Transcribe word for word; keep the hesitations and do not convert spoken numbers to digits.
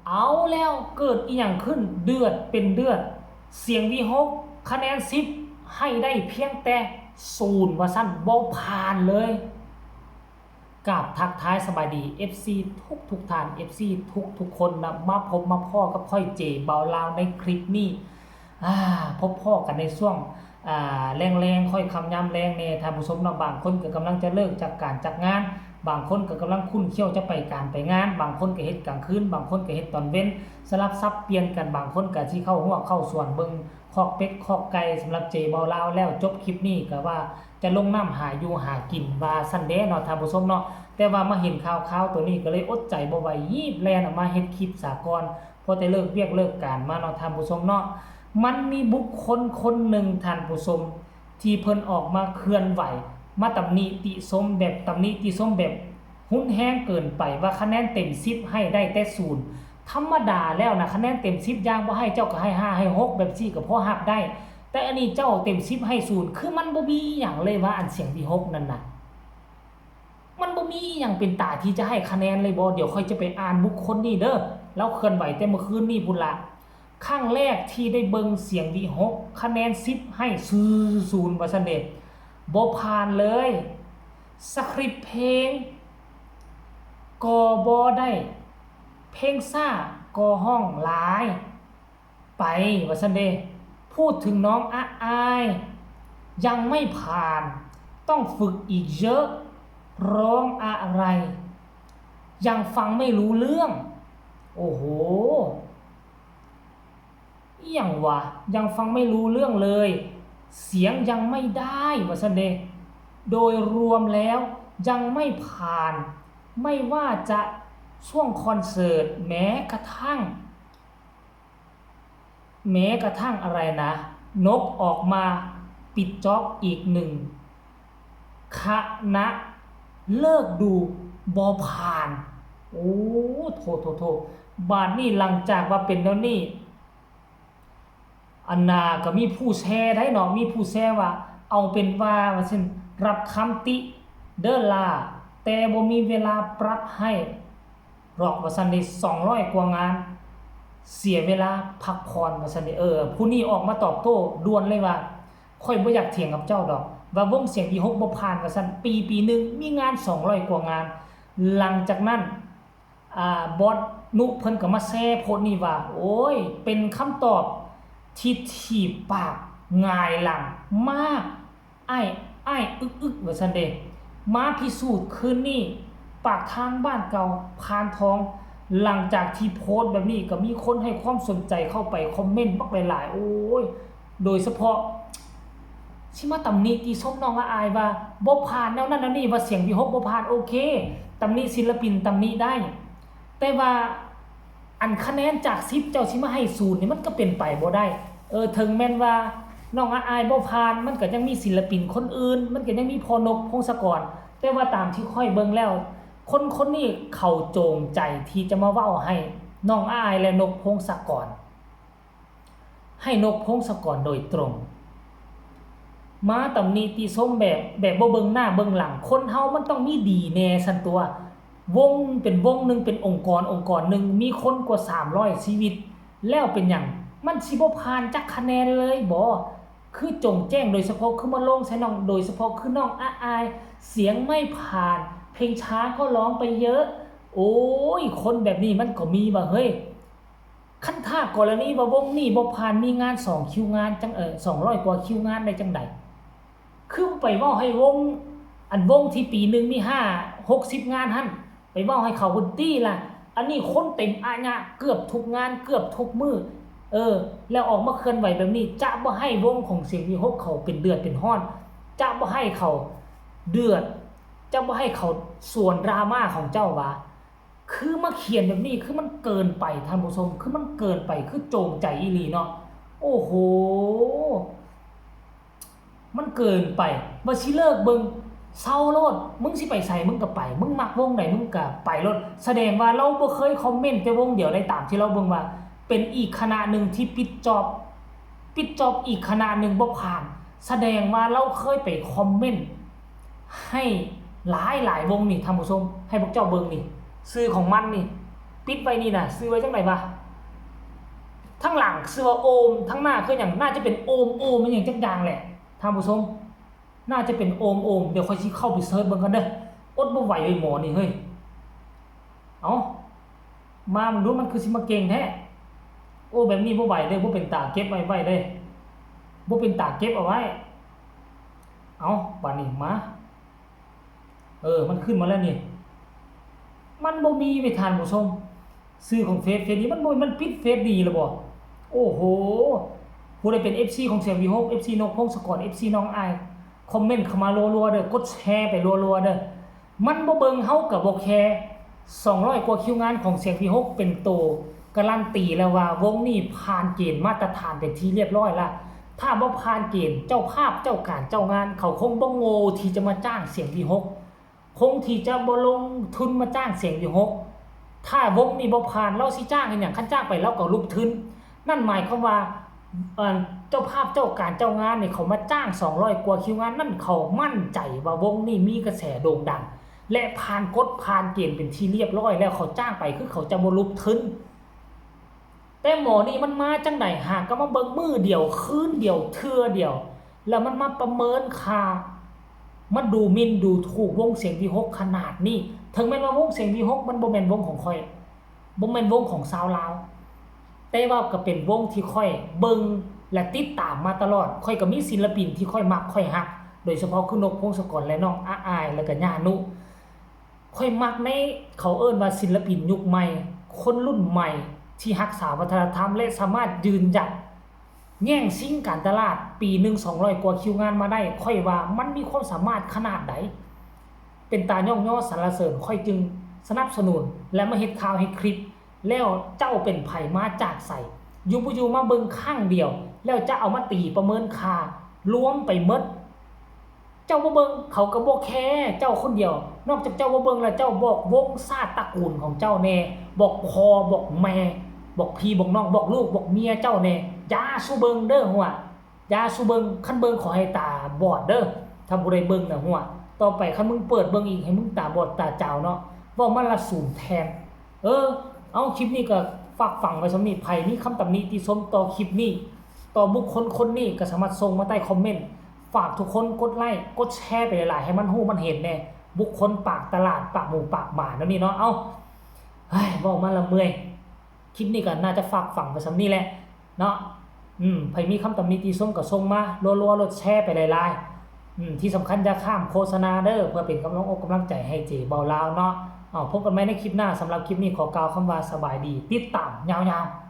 เอาแล้ว เกิดอีหยังขึ้น เดือดเป็นเดือด เสียงวีหก คะแนนสิบ ให้ได้เพียงแต่ศูนย์ ว่าซั่น บ่ผ่านเลย กราบทักทายสบายดี เอฟซี ทุกทุกท่าน เอฟซี ทุกทุกคนนะ มาพบมาพ้อกับข้อยเจบ่าวลาวในคลิปนี้ อ่า พบพ้อกันในช่วง อ่า แลงๆ ค่อยค่ำยามแลงแน่ ท่านผู้ชมเนาะ บางคนก็กำลังจะเลิกจากการจากงาน บางคนก็กำลังคุ้นเคี้ยวจะไปการไปงาน บางคนก็เฮ็ดกลางคืน บางคนก็เฮ็ดตอนเว็น สลับสับเปลี่ยนกัน บางคนก็สิเข้าฮวกเข้าสวนเบิ่งคอกเป็ดคอกไก่ สำหรับเจบ่าวลาว แล้วจบคลิปนี้ก็ว่าจะลงน้ำหาอยู่หากิน ว่าซั่นเด้เนาะ ท่านผู้ชมเนาะ แต่ว่ามาเห็นข่าวๆ ตัวนี้ก็เลยอดใจบ่ไหว ฮีบแล่นออกมาเฮ็ดคลิปซะก่อน พอแต่เลิกเวียกเลิกการมาเนาะ ท่านผู้ชมเนาะ มันมีบุคคลคนหนึ่ง ท่านผู้ชม ที่เพิ่นออกมาเคลื่อนไหว มาตำหนิติชมแบบ ตำหนิติชมแบบรุนแรงเกินไป ว่าคะแนนเต็มสิบ ให้ได้แต่ศูนย์ ธรรมดาแล้วนะ คะแนนเต็มสิบ อย่างบ่ให้ เจ้าก็ให้ห้าให้หก แบบซี่ก็พอรับได้ แต่อันนี้เจ้าเต็มสิบ ให้ศูนย์ คือมันบ่มีอีหยังเลยว่าอันเสียงวีหกนั่นน่ะ มันบ่มีอีหยังเป็นตาที่จะให้คะแนนเลยบ่ เดี๋ยวข้อยจะไปอ่านบุคคลนี้เด้อ ลาวเคลื่อนไหวแต่เมื่อคืนนี้พู้นละ ครั้งแรกที่ได้เบิ่งเสียงวีหก คะแนนสิบ ให้ศูนย์ ว่าซั่นเด้ บ่ผ่านเลย สคริปต์เพลงก็บ่ได้ เพลงช้าก็ฮ้องหลาย ไป ว่าซั่นเด้ พูดถึงน้องอาอาย ยังไม่ผ่าน ต้องฝึกอีกเยอะ ร้องอะไร ยังฟังไม่รู้เรื่อง โอ้โห อีหยังวะ ยังฟังไม่รู้เรื่องเลย เสียงยังไม่ได้ ว่าซั่นเด้ โดยรวมแล้วยังไม่ผ่าน ไม่ว่าจะช่วงคอนเสิร์ต แม้กระทั่ง แม้กระทั่งอะไรนะ นกออกมาปิดจ๊อบอีกหนึ่ง คณะเลิกดู บ่ผ่าน โอ้ โถ โถ โถ บาดนี้หลังจากว่าเป็นแนวนี้ อันน่าก็มีผู้แชร์ได้เนาะ มีผู้แชร์ว่า เอาเป็นว่า ว่าซั่น รับคำติเด้อล่า แต่บ่มีเวลาปรับให้หรอก ว่าซั่นเด้ สองร้อยกว่างาน เสียเวลาพักผ่อน ว่าซั่นเด้ เออ ผู้นี้ออกมาตอบโต้ด่วนเลยว่า ข้อยบ่อยากเถียงกับเจ้าดอก ว่าวงเสียงวีหกบ่ผ่าน ว่าซั่น ปีปีหนึ่งมีงานสองร้อยกว่างาน หลังจากนั้น อ่า บอสนุเพิ่นก็มาแชร์โพสต์นี้ว่า โอ้ย เป็นคำตอบที่ถีบปากหงายหลังมาก อ้าย อ้ายอึกอึก ว่าซั่นเด้ มาพิสูจน์คืนนี้ ปากทางบ้านเก่า พานทอง หลังจากที่โพสต์แบบนี้ก็มีคนให้ความสนใจเข้าไปคอมเมนต์บักหลายๆ โอ้ย โดยเฉพาะ สิมาตำหนิติชมน้องอาอายว่าบ่ผ่านแนวนั้นแนวนี้ ว่าเสียงวีหกบ่ผ่าน โอเค ตำหนิศิลปินตำหนิได้ แต่ว่าอันคะแนนจากสิบเจ้าสิมาให้ศูนย์นี่มันก็เป็นไปบ่ได้ เออ ถึงแม้นว่าน้องอาอายบ่ผ่าน มันก็ยังมีศิลปินคนอื่น มันก็ยังมีพ่อนกพงศกร แต่ว่าตามที่ข้อยเบิ่งแล้ว คนคนนี้เขาจงใจที่จะมาเว้าให้น้องอาอายและนกพงศกร ให้นกพงศกรโดยตรง มาตำหนิติชมแบบ แบบบ่เบิ่งหน้าเบิ่งหลัง คนเฮามันต้องมีดีแหน่ซั้นตั่ว วงเป็นวงหนึ่ง เป็นองค์กรองค์กรหนึ่ง มีคนกว่าสามร้อยชีวิต แล้วเป็นหยัง มันสิบ่ผ่านจักคะแนนเลยบ่ คือจงแจ้ง โดยเฉพาะคือมาลงใส่น้อง โดยเฉพาะคือน้องอาอาย เสียงไม่ผ่าน เพลงช้าก็ร้องไปเยอะ โอ้ย คนแบบนี้มันก็มีว่ะเฮ้ย คันถ้ากรณีว่าวงนี้บ่ผ่าน มีงานสองคิวงานจั่ง เอ่อ สองร้อยกว่าคิวงานได้จั่งใด คือไปเว้าให้วง อันวงที่ปีหนึ่งมีห้าหกสิบงานหั่น ไปเว้าให้เขาพุ้นติล่ะ อันนี้คนเต็มอะยะ เกือบทุกงาน เกือบทุกมื้อ เออ แล้วออกมาเคลื่อนไหวแบบนี้ จะบ่ให้วงของเสียงวีหกเขาเป็นเดือดเป็นฮ้อน จะบ่ให้เขาเดือด จะบ่ให้เขาสวนดราม่าของเจ้าหวา คือมาเขียนแบบนี้ คือมันเกินไป ท่านผู้ชม คือมันเกินไป คือจงใจอีหลีเนาะ โอ้โห มันเกินไป ว่าสิเลิกเบิ่ง เซาโลด มึงสิไปไสมึงก็ไป มึงมักวงใดมึงก็ไปโลด แสดงว่าลาวบ่เคยคอมเมนต์แต่วงเดียวได้ ตามที่ลาวเบิ่งว่า เป็นอีกคณะหนึ่งที่ปิดจ๊อบ ปิดจ๊อบอีกคณะหนึ่งบ่ผ่าน แสดงว่าลาวเคยไปคอมเมนต์ให้หลายหลายวงนี่ ท่านผู้ชม ให้พวกเจ้าเบิ่งนี่ ชื่อของมันนี่ ปิดไว้นี่นะ ชื่อไว้จังได๋วะ ทั้งหลังชื่อว่าโอม ทั้งหน้าคือหยัง น่าจะเป็นโอม โอม มันหยังจักอย่างแหละ ท่านผู้ชม น่าจะเป็นโอม โอม เดี๋ยวข้อยสิเข้าไปเสิร์ชเบิ่งก่อนเด้อ อดบ่ไหวเว้ยหมอนี่เฮ้ย เอ้า มามึงดู มันคือสิมาเก่งแท้ โอ้ แบบนี้บ่ไหวเด้อ บ่เป็นตาเก็บไว้ ไว้เด้อ บ่เป็นตาเก็บเอาไว้ เอ้า บาดนี้มา เออ มันขึ้นมาแล้วนี่ มันบ่มีเว้ยท่านผู้ชม ชื่อของเฟซ เฟซนี้มันบ่ มันปิดเฟซนี้แล้วบ่ โอ้โห ผู้ใดเป็น เอฟซี ของเสียงวีหก เอฟซี นกพงศกร เอฟซี น้องอ้าย คอมเมนต์เข้ามารัวๆเด้อ กดแชร์ไปรัวๆเด้อ มันบ่เบิ่ง เฮาก็บ่แคร์ สองร้อยกว่าคิวงานของเสียงวีหก เป็นโตการันตีแล้วว่าวงนี้ผ่านเกณฑ์มาตรฐานเป็นที่เรียบร้อยละ ถ้าบ่ผ่านเกณฑ์ เจ้าภาพ เจ้าการ เจ้างาน เขาคงบ่โง่ที่จะมาจ้างเสียงวีหก คงที่จะบ่ลงทุนมาจ้างเสียงวีหก ถ้าวงนี้บ่ผ่าน ลาวสิจ้างเฮ็ดหยัง คันจ้างไปลาวก็ลุกทื่น นั่นหมายความว่า เอ่อ เจ้าภาพ เจ้าการ เจ้างานนี่ เขามาจ้าง สองร้อยกว่าคิวงาน นั่นเขามั่นใจว่าวงนี้มีกระแสโด่งดัง และผ่านกฎผ่านเกณฑ์เป็นที่เรียบร้อยแล้ว เขาจ้างไปคือเขาจะบ่ลุกทื่น แต่หมอนี่มันมาจังใด๋ หากก็มาเบิ่งมื้อเดียว คืนเดียว เทื่อเดียว แล้วมันมาประเมินค่า มาดูหมิ่นดูถูกวงเสียงวีหกขนาดนี้ ถึงแม้นว่าวงเสียงวีหกมันบ่แม่นวงของข้อย บ่แม่นวงของชาวลาว แต่ว่าก็เป็นวงที่ข้อยเบิ่งและติดตามมาตลอด ข้อยก็มีศิลปินที่ข้อยมักข้อยฮัก โดยเฉพาะคือนกพงศกรและน้องอาอาย แล้วก็ย่านุ ข้อยมักใน เขาเอิ้นว่าศิลปินยุคใหม่ คนรุ่นใหม่ที่รักษาวัฒนธรรมและสามารถยืนหยัดแย่งชิงการตลาด ปีหนึ่ง สองร้อยกว่าคิวงานมาได้ ข้อยว่ามันมีความสามารถขนาดใด เป็นตาย่องยอสรรเสริญ ข้อยจึงสนับสนุนและมาเฮ็ดข่าวเฮ็ดคลิป แล้วเจ้าเป็นไผมาจากไส อยู่บ่อยู่มาเบิ่งครั้งเดียว แล้วจะเอามาตีประเมินค่ารวมไปหมด เจ้าบ่เบิ่ง เขาก็บ่แคร์เจ้าคนเดียว นอกจากเจ้าบ่เบิ่งแล้ว เจ้าบอกวงศาสตร์ตระกูลของเจ้าแน่ บอกพ่อ บอกแม่ บอกพี่ บอกน้อง บอกลูก บอกเมียเจ้าแน่ อย่าสู่เบิ่งเด้อหัว อย่าสู่เบิ่ง คันเบิ่งขอให้ตาบอดเด้อ ถ้าผู้ใดเบิ่งน่ะหัว ต่อไปคันมึงเปิดเบิ่งอีก ให้มึงตาบอดตาจาวเนาะ เว้ามาละสูงแทน เออ เอา คลิปนี้ก็ฝากฝังไว้ส่ำนี้ ไผมีคำตำหนิติชมต่อคลิปนี้ ต่อบุคคลคนนี้ก็สามารถส่งมาใต้คอมเมนต์ ฝากทุกคนกดไลค์ กดแชร์ไปหลายๆ ให้มันฮู้มันเห็นแน่ บุคคลปากตลาด ปากหมูปากหมาแนวนี้เนาะ เอ้า เฮ้ย เว้ามาละเมื่อย คลิปนี้ก็น่าจะฝากฝังไว้ส่ำนี้แหละเนาะ อืม ไผมีคำตำหนิติชมก็ส่งมารัวๆ โลด แชร์ไปหลายๆ อืม ที่สำคัญอย่าข้ามโฆษณาเด้อ เพื่อเป็นกำลังอกกำลังใจให้เจเบาลาวเนาะ เอา พบกันใหม่ในคลิปหน้า สำหรับคลิปนี้ขอกล่าวคำว่าสบายดี ติดตามยาวๆ